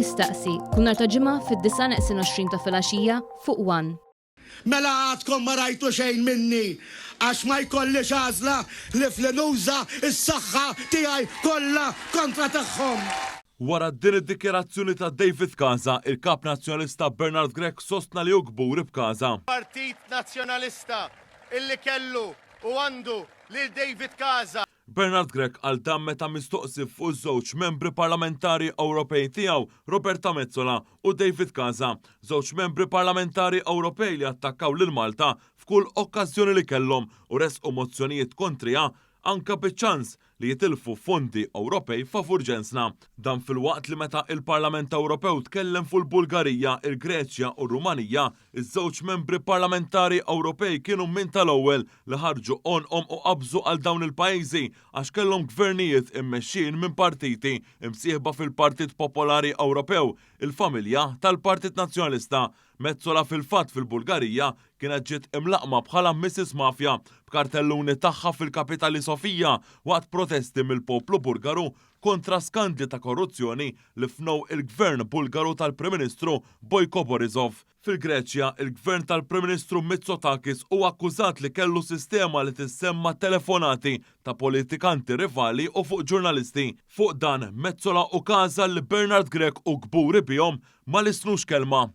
Jistaqsi, kull nhar ta' Ġimgħa fid-disgħa neqsin 20 ta' filgħaxija fuq one. Mela għadkom ma rajtu xejn minni, għax ma jkollix għażla ħlief li nuża s-saħħa tiegħi kollha kontra tagħhom. Wara din id-dikjarazzjoni ta' David Casa, il-Kap Nazzjonalista Bernard Grech sostna li hu kburi b'Casa. Partit Nazzjonalista illi kellu u għandu lil David Casa. Bernard Grech qal dan meta mistoqsi fuq iż-żewġ membri parlamentari Ewropej tiegħu, Roberta Metsola u David Casa, żewġ membri parlamentari Ewropej li attakkaw lil Malta f'kull okkażjoni li kellhom u ressqu mozzjonijiet kontriha anke biċ-ċans li jitilfu fondi Ewropej favur ġensna. Dan filwaqt li meta il-Parlament Ewropew tkellem fuq il-Bulgarija, il-Greċja u r-Rumanija, iż-żewġ membri parlamentari Ewropej kienu minn tal-ewwel li ħarġu għonqhom u qabżu għal dawn il-pajjiżi għax kellhom gvernijiet immexxijin minn partiti msieħba fil-Partit Popolari Ewropew, il-familja tal-Partit Nazzjonalista. Metsola fil-fatt fil-Bulgarija kienet ġiet imlaqqma bħala Mrs Mafia b'kartelluni tagħha fil-kapitali Sofia waqt protesti mill-poplu Bulgaru kontra skandli ta' korruzzjoni li fnew il-gvern Bulgaru tal-Prim Ministru Boyko Borisov. Fil-Greċja, il-Gvern tal-Prim Ministru Mitsotakis huwa akkużat li kellu sistema li tissemma' telefonati ta' politikanti rivali u fuq ġurnalisti. Fuq dan, Metsola u Casa li Bernard Grech hu kburi bihom ma lissnux kelma.